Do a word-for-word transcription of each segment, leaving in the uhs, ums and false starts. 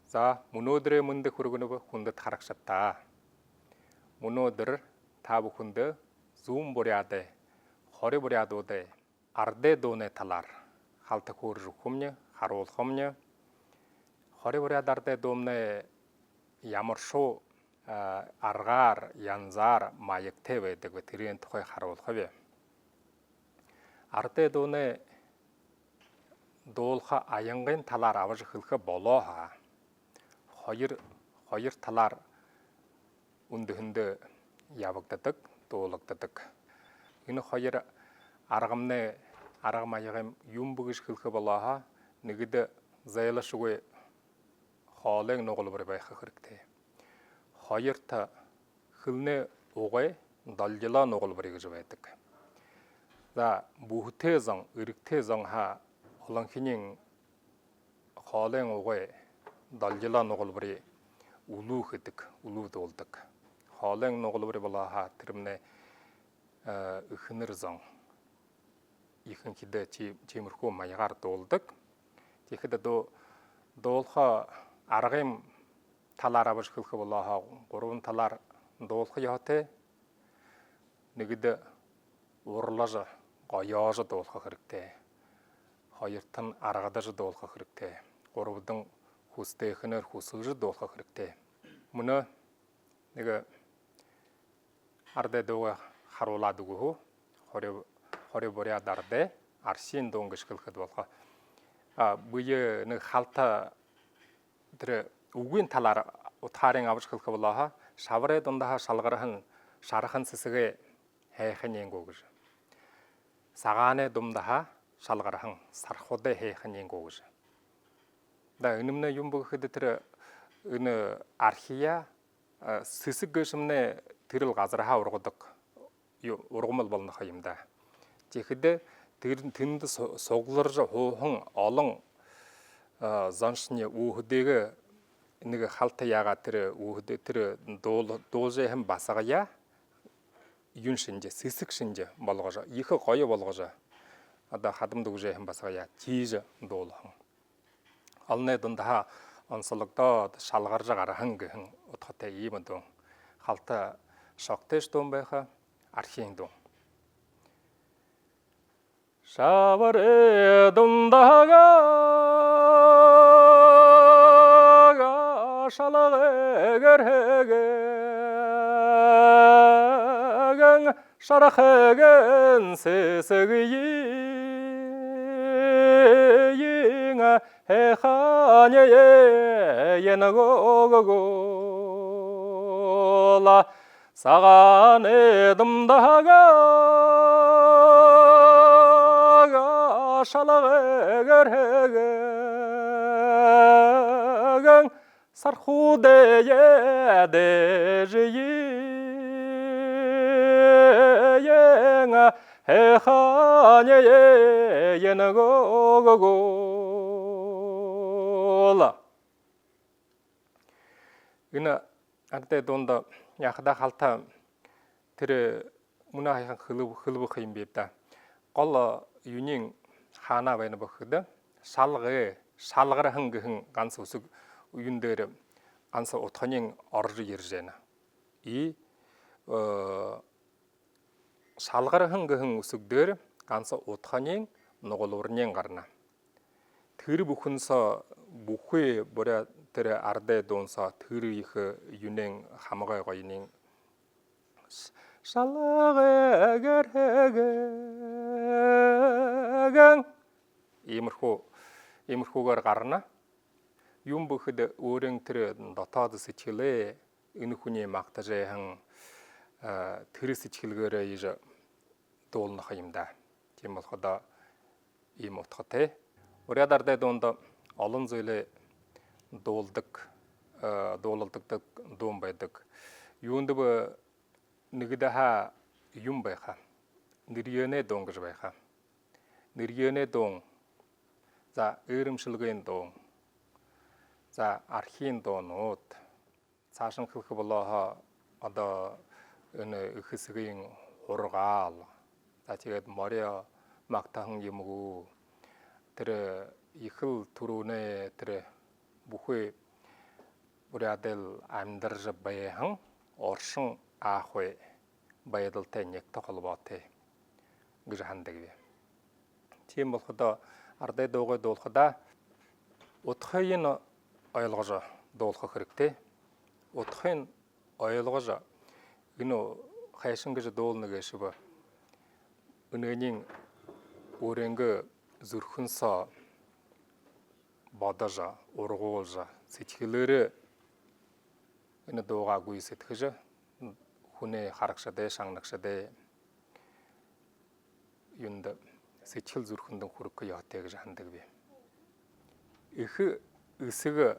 За, мүнөөдэрэй мэндэ хүргэнэб, хүндэтэ харагшад. Мүнөөдэр та бүхэндэ зүүн буряадай, хори буряадуудай арадай дуунай талаар халта хөөрэжэ үгэхэмни, харуулхамни. Хори буряад арадай дуумнай ямаршуу, а, аргаар, янзаар маягтай байдаг бэ, тэрээн тухай харуулхаб. Арадай дуунай дуулаха аянгын талаар абажа хэлэхэ болоо һаа, хоёр, хоёр талаар үндэһэндэ ябагдадаг, дуулагдадаг. Энэ хоёр аргамнай, арга маягынь юун бэ гэжэ хэлэхэ болоо һаа, нэгэдэ, зайлашагүй хоолойн нугалбари байха хэрэгтэй. Хоёрто, хэлэнэй угай долгилоо нугалбари гэжэ байдаг. За, бүһэтэй зон, эрэгтэй зон һаа, олонхининь хоолойн угай долгилоо нугалбари үлүү хэдэг, үлүү дуулдаг. Хоолойн нугалбари болоо һаа, тэрэмнай, э, эхэнэр зон ехэнхидээ ти-, тиимэрхүү маягаар дуулдаг. Тиихэдэ дуу-, дуулаха аргын талаар абажа хэлэхэ болоо һаа, гурбан талаар дуулаха ёһотой. Нэгэдэ, урлажа, гоёожо дуулаха хэрэгтэй. Хоёртонь, аргадажа дуулаха хэрэгтэй. Гурбадань, хүсэтэйхэнээр хүсэлжэ дуулаха хэрэгтэй. Мүнөө нэгэ арадай дуугаа харуулаад үгэхэ. Хори, хори буряад арадай, архиин дуун гэжэ хэлэхэдэ болохо. А, бэе нэгэ халта тэрэ үгын талаар удхаарынь абажа хэлэхэ болоо һаа, шабарай дундаһаа шалгарһан шарахан сэсэгэй һайханиинь гү гэжэ. Сагаанай дундаһаа шалгарһан сархуудай һайханиинь гү гэжэ. Да, энэмнай юун бэ гэхэдэ, тэрэ энэ архияа, а, сэсэг гээшэмнай тэрэл газарһаа ургадаг ю-, ургамал болоно ха юм даа. Тиихэдэ тэрэ, тэндэ су-, сугларжа һууһан олон, а, зоншни өөһэдыгөө нэгэ халта яагаа, тэрэ өөһэдөө, тэрэ дуул-, дуулажа байһан басагаяа юун шэнжэ, сэсэг шэнжэ болгожо, ехэ гоё болгожо, одоо хадамда үгэжэ байһан басагаяа тиижэ дуулаһан. Олоной дундаһаа онсологдоод, шалгаржа гараһан гэһэн удхатай иимэ дуун. Халта шогтойшье дуун байха, архиин дуун. Шабарай дундаһаа шалгар хэһэн шарахаган сэсэгын һайханиинь гү гэхэдэ, сагаанай дундаһаа шалгар хэһэн сархуудай дээжын һайханиинь гү гэхэдэ. Энэ арадай дуунда яахадаа халта тэрэ мүнөө һаяхан хэлэбэ-, хэлэбэ ха юм биб даа. Гол юуниинь хаана байнаб гэхэдэ, шалгар, шалгарһан гэһэн ганса үсэг юун дээрэ, ганса удханиинь орожо ерэжэ байна. И, э, шалгарһан гэһэн үсэг дээрэ ганса удханиинь, нугалбариниинь гарана. Тэрэ бүхэн соо, бүхы буряад тэрэ арадай дуун соо тэрэ ехэ юунэйнь, хамагай гоёниинь шалгар хэһэн. Иимэрхүү, иимэрхүүгээр гарана. Юун бэ гэхэдэ, өөрын тэрэ дотоодо сэдьхэлээ, энэ хүниие магтажа байһан, а, тэрэ сэдьхэлээрээ иигэжэ дуулана ха юм даа. Тиимэ болоходоо иимэ удхатай. Буряад арадай дуунда олон зүйлээ дуулдаг, э, дуулалдагдаг дуун байдаг. Юундэб, нэгэдэхи юун байха? Нэрьеэнэй дуун гэжэ байха. Нэрьеэнэй дуун. За, ээрэмшэлгын дуун. За, архиин дуунууд. Саашань хэлэхэ болоо һаа, одоо энэ эхэ эсэгын һургаал. За, тиигээд мориёо магтаһан юм гү? Тэрэ ехэл түрүүнэй тэрэ бүхы Буряадууд амидаржа байһан оршон ахуй байдалтай нягта холбоотой гэжэ һанадагби. Тиимэ болоходоо арадай дуугаа дуулахадаа удхыень ойлгожо дуулаха хэрэгтэй. Удхыень ойлгожо, энэ хайшан гэжэ дуулана гээшэб, энээниие өөрынгөө зүрхэн соо бодожо, ургуулжа, сэдьхэлээрээ энэ дуугаа гүйсэдхэжэ, хүнэй, харагшадай, шагнагшадай юундэ, сэдьхэл зүрхэндэнь хүрэхэ ёһотой гэжэ һанадагби. Эхэ эсэгэ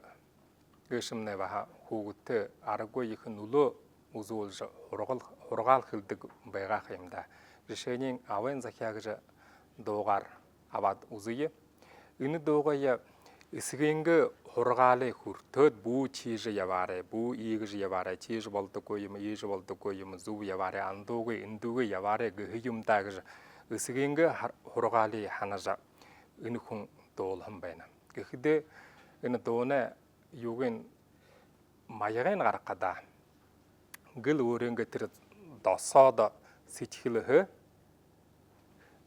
гээшэмнай баһа хүүгэдтээ аргагүй ехэ нүлөө үзүүлжэ, һургаал, һургаал хэлэдэг байгаа ха юм даа. Жэшээнь, «Абын захяа» гэжэ дуугаар абаад үзэе. Энэ дуугаа эсэгынгээ һургаалые хүртөөд, бү тиижэ ябаарай, бү иигэжэ ябаарай, тиижэ болдоггүй юм, иижэ болдоггүй юм, зүб ябаарай, андуугүй, эндүүгүй ябаарай гэхэ юм даа гэжэ эсэгынгээ һар-, һургаалые һанажа, энэ хүн дуулаһан байна. Гэхэдээ энэ дуунай юугынь, маягынь гарахадаа, гэл өөрынгөө тэрэ досоодо сэдьхэлһээ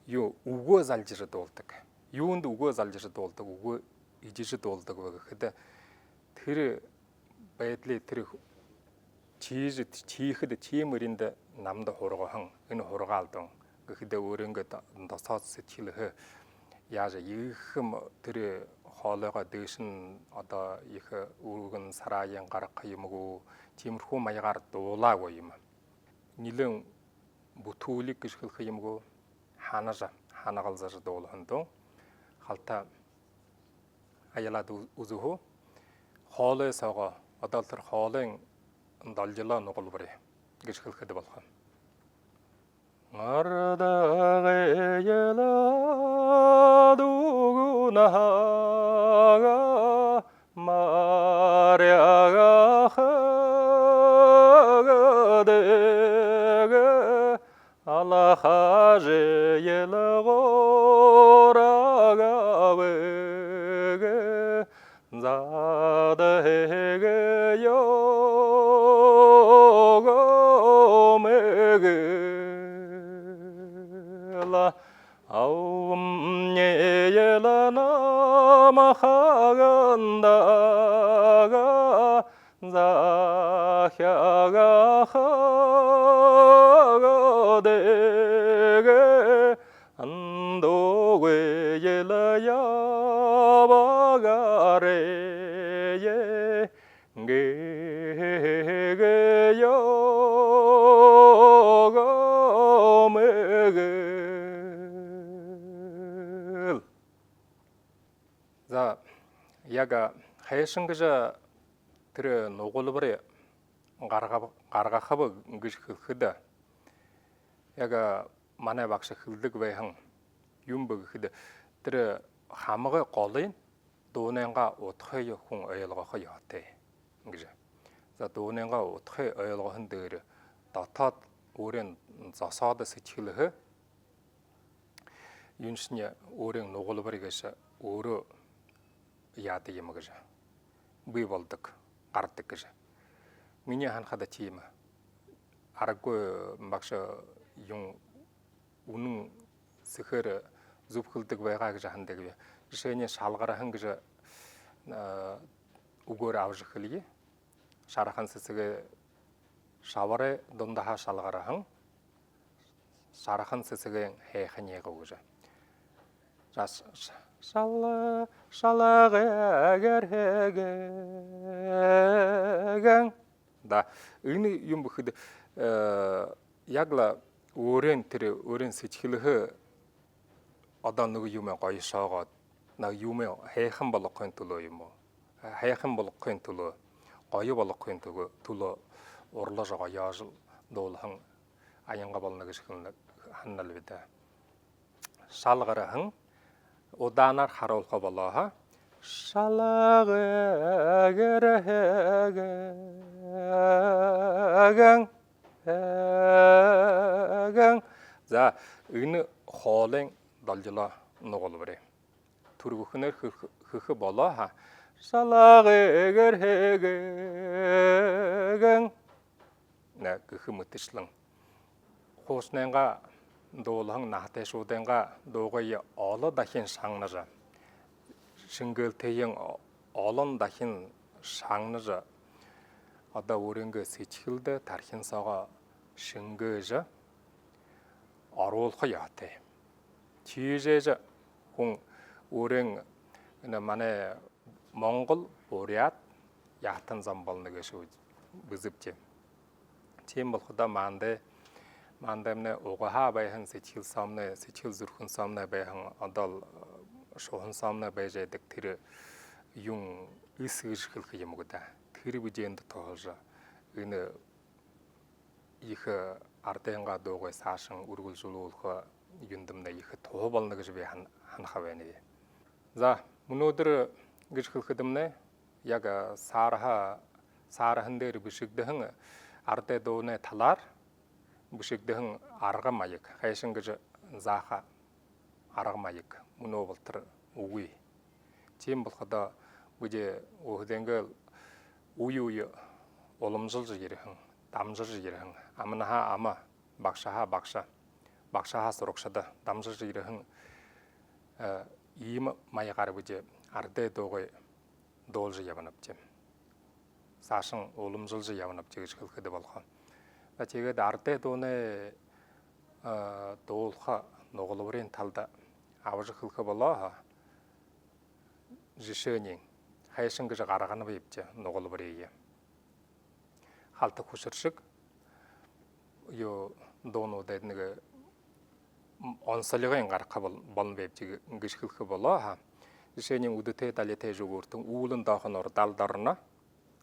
юу үгөө залжажа дуулдаг. Юундэ үгөө залжажа дуулдаг, үгөө эдижэ дуулдаг бэ гэхэдэ, тэрэ байдлаа, тэрэ тиижэ, тиихэдэ, тиимэ эрьендэ намда һургаһан энэ һургаал дуун гэхэдэ, өөрынгөө до-, досоодо сэдьхэлһээ яажа, ехэ юм, тэрэ хоолойгоо дээшэнь одоо ехэ үргэн сарааень гаргаха юм гү, тиимэрхүү маягаар дуулаагүй юм. Нилээн бүтүүлиг гэжэ хэлэхэ юм гү, һанажа, һанагалзажа дуулаһан дуун. Халта аялаад ү-, үзэхүү. Хоолой соогоо, одоол тэрэ хоолойн долгилоо нугалбари гэжэ хэлэхэдэ болохо. Ардагай элээд үгэнһөө маряаха гэдэг, алхажа элгүүр абадаг. Задаһаг ёгомэгэл, абамни элнэ намхагндаг, захяагаа хаадаг, андуугүй элэ ябагаарай гэхэ ёгомэгэл. За, яг хайшан гэжэ тэрэ нугалбари гарга-, гаргахаб гэжэ хэлэхэдэ, яг манай багша хэлэдэг байһан юм бэ гэхэдэ, тэрэ хамагай голынь дуунайнгаа удхые хүн ойлгохо ёһотой гэжэ. За, дуунайнгаа удхые ойлгоһон дээрэ дотоод өөрын досоодо сэдьхэлһээ юуншни өөрын нугалбари гээшэ өөрөө яадаг юм гэжэ, бии болодог, гарадаг гэжэ. Минии һанахада тиимэ. Аргагүй багша юун үнэн сэхээр зүб хэлэдэг байгаа гэжэ һанадагби. Жэшээнь, шалгараһан гэжэ, а, үгөөр абажа хэлэе. Шарахан сэсэгэй шабарай дундаһаа шалгараһан, шарахан сэсэгэй һайханиие гэжэ. За, ш-, ш-, шала-, шалагай гэрһэгэн. Да, энэ юм гэхэдэ, э, яг лэ өөрын тэрэ, өөрын сэдьхэлһээ одоо нэгэ юумэ гоё шоогоод, нэгэ юумэ һайхан болгохын түлөө юм гү, һайхан болгохын түлөө, гоё болгохын түлөө, түлөө уралжа, гоёожо дуулаһан аянга болоно гэжэ хэлэнэ, һананал бидэ. Шалгараһан, удаанаар харуулха болоо һаа, шалагай гэрһэгэн, гэн. За, энэ хоолойн долгилоо нугалбари. Түргэхэнөөр хэ-, хэхэ болоо һаа, шалгагар хэгээн. Нэ, гэхэ мэтэршэлэн. Хуушанайнгаа дуулаһан, наһатайшуудайнгаа дуугые олон дахин шагнажа, шэнгээтэйень олон дахин шагнажа, одоо өөрынгөө сэдьхэлдэ тархин соогоо шэнгээжэ оруулха ёһотой. Тиижэ хүн өөрын, энэ манай монгол, буряад, яһатан зон болоно гээшэ бэзэбди. Тиимэ болоходоо манда, мандамнай угһаа байһан сэдьхэл соомнай, сэдьхэл зүрхэн соомнай байһан, одоол шуһан соомнай байжа байдаг тэрэ юун, эс гэжэ хэлэхэ юм гү даа. Тэрэ бидэ эндэ туһалжа, энэ ехэ арадайнгаа дуугые саашань үргэлжэлүүлхэ юундэмнай ехэ туһа болоно гэжэ би һан-, һанаха байнаб. За, мүнөөдэр гэжэ хэлэхэдэмнай, яг саарһа-, саарһан дээрэ бэшэгдэһэн арадай дуунай талаар бэшэгдэһэн арга маяг, хайшан гэжэ зааха арга маяг мүнөө болотор үгы. Тиимэ болоходоо бидэ өөһэдынгөөл үе үе уламжалжа ерэһэн, дамжажа ерэһэн, аманһаа ама, багшаһаа багша, багшаһаа һурагшада дамжажа ерэһэн, э, иимэ маягаар бидэ арадай дуугые дуулажа ябанабди. Саашань уламжалжа ябанабди гэжэ хэлэхэдэ болохо. За, тиигээд арадай дуунай, э, дуулаха нугалбариин талада абажа хэлэхэ болоо һаа, жэшээнь, хайшан гэжэ гарганабибди нугалбариие. Халта хүшэршэг юу, дуунуудые нэгэ онсолигынь гаргаха бол-, болонобибди гэжэ хэлэхэ болоо һаа. Жэшээнь, үдэтэй далитай жэгүүртэн үүлэн доохонуур далдарна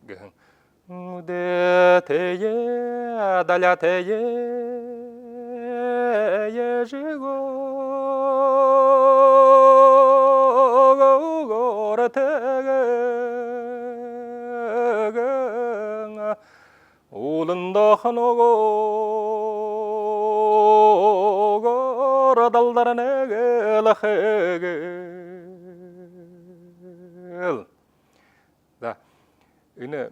гэһэн. Үдэтэйе, далитайе жэгүүртэйгэн, үүлэн доохонуур далдарна гэлээ гээл. За, энэ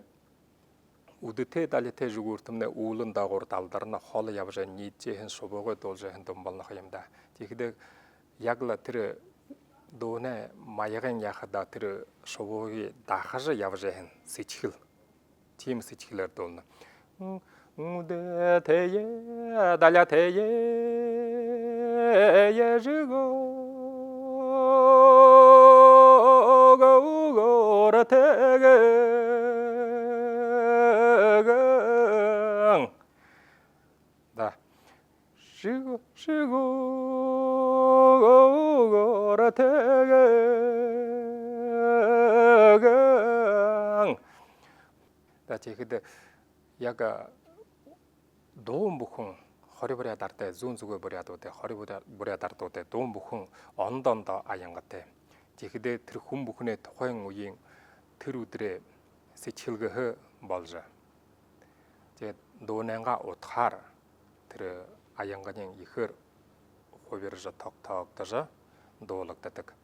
үдэтэй далитай жэгүүртэмнай үүлэн доогуур далдарна, холо ябажа, ниидэжэ һэн, шубуугай дуулажа һэн дуун болоно ха юм даа. Тиихэдэ яг лэ тэрэ дуунай маягынь яахадаа, тэрэ шубуугые дахажа ябажа һэн сэдьхэл. Тиимэ сэдьхэлээр дуулана. Үдэтэйе, далитайе жэгүүртэйгэн. Да. Жэгүү-, жэгүүртэйгэн. За, тиихэдэ яг дуун бүхэн, хори буряад арадай, зүүн зүгэй буряадуудай, хори буряад, буряад арадуудай дуун бүхэн ондо ондоо аянгатай. Тиихэдэ тэрэ хүн бүхэнэй тухайн үеын, тэрэ үдэрэй сэдьхэлгэһээ болжо, тиигээд дуунайнгаа удхаар тэрэ аянганиинь ехээр хубиржа, тогтоогдожо дуулагдадаг.